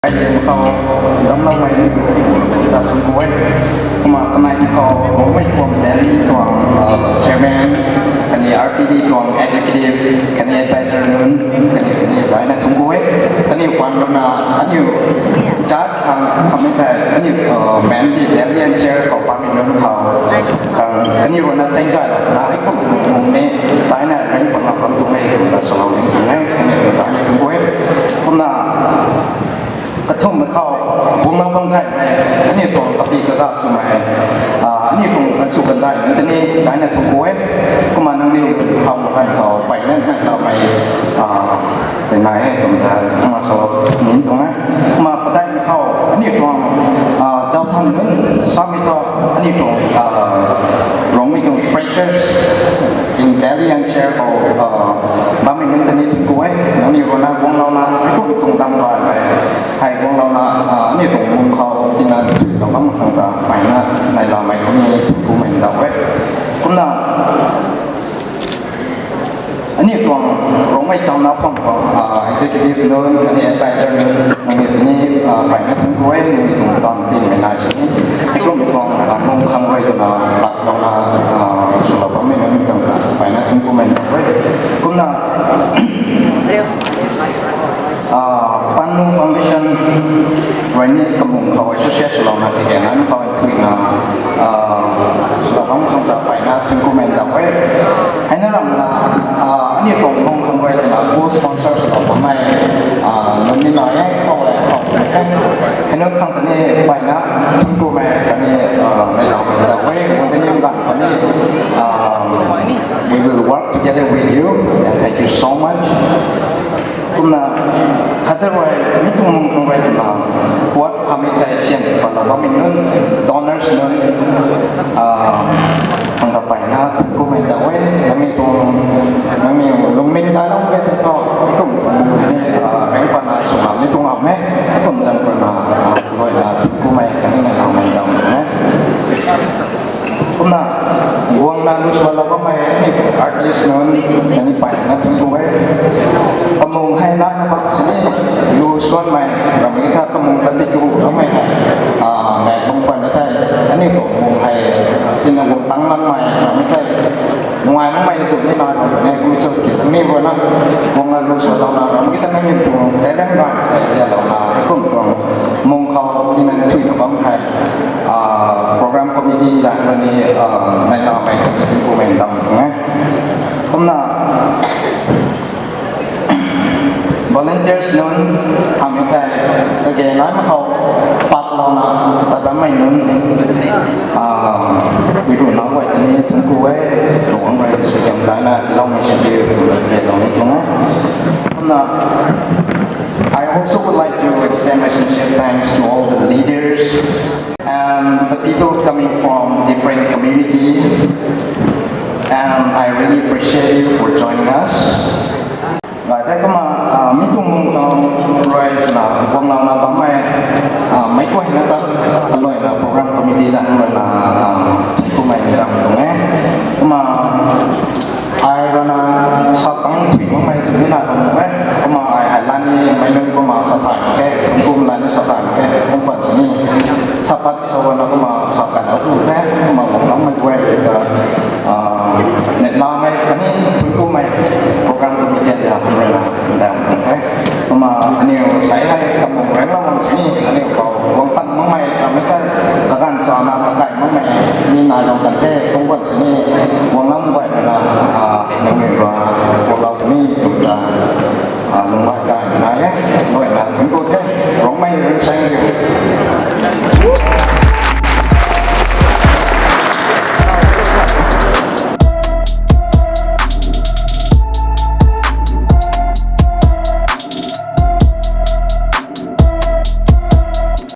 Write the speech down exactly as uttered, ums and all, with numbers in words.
Ai lian khou damcloumei ni ta thangc ku e. Kumna kanei khou Rongmei Forum Delhi tuang chairman, khatni R P D tuang executive, khatni advisor nunc, khatni khatni daina thangc ku e. Kaniw paan runa aniu zat khang khamei thei aniu mainly Delhi N C R khou pamei nunc khou khang kaniw runa chengzaylou twna hei kum kum ni daina ring pang bam tuang e twna salou ni tuang e, khatni daina thangc ku e. Kumna kathumhmei khou guanglou bam gaymei aniu tuang kapi kaga swmei, aniu tuang kan sw kan dai nunc tei ni daina thangc ku e. Kumna nangniw khou kan khou mpeyna nai loumei tei nai e twna kumna salou ni tuang e. Kumna padaihmei khou aniu tuang zauthang nunc samei thu aniu tuang Rongmei tuang freshers in Delhi N C R khou bammei nunc tei ni thangc ku e. Nangniw runa guanglouna hei kum tuang dam gaymei hei guanglouna aniu tuang mung khou tina thuilou bam khang ta mpeyna nai loumei khou ni thangc kumei ndauh e. Kumna aniu tuang Rongmei Chauna Phuam tuang executive nunc khatni advisor nunc nangniw tei ni mpeyna thangc ku e. Nangniw tuang tan tinmei nai sini hei kum tuang mung khang rui twna latlouna swlou bammei nunc tuang ta mpeyna thangc kumei ndauh e. Kumna Panmung Foundation rui ni kamung khou associate swlouna tiki nai khou thuina swlou bam khang ta mpeyna thangc kumei ndauh e. Heina ramna aniu tuang mung khang rui twna co-sponsor swlou bammei nunc ni nai e khou e khou e. Heina khang tei ni mpeyna thangc kumei khatni nai loumei ndauh e. Kumna tei ni ganv khatni we will work together with you and thank you so much. Kumna khat rui mi tuang mung khang rui twna puat hamei thei sian patlou bammei nunc, donors nunc khang ta mpeyna thangc kumei ndauh e. Nangniw tuang nangniw lungning dailou e tei thu kum tuang ni ring patna swna mi tuang am e. Kum zan runa ruina thangc kumei khatni nai loumei ndauh tuang e. Kumna guangna lu suanlou bammei aniu tuang artist nunc tei ni mpeyna thangc ku e. Kamung hei naina bak sini lu suanmei ramei tha kamung ta ti tu ramei hei maek bam khwan na thei aniu tuang mung hei tina guang tang lanmei ramei thei nungai makmei zu ni nai bam puni kum chuk ki nangniw runa guangna lu suanlouna ramei ta nangniw tuang talent gay tei lialouna kum tuang mung khou tina thuilou bam hei program committee zan rui ni nai loumei khatni thangc kumei ndauh tuang e. Kumna volunteers nunc hamei thei kage nai mak khou patlouna tat bammei nunc pui ruh nau guay tei ni thangc ku e. Lung rui suaihiam daina tiiloumei sw diu twna ta lou ni tuang e. Kumna I also would like to extend my sincere thanks to all the leaders and the people coming from different community. And I really appreciate you for joining us. Gay the kumna mi tuang mung khang rui swna guangna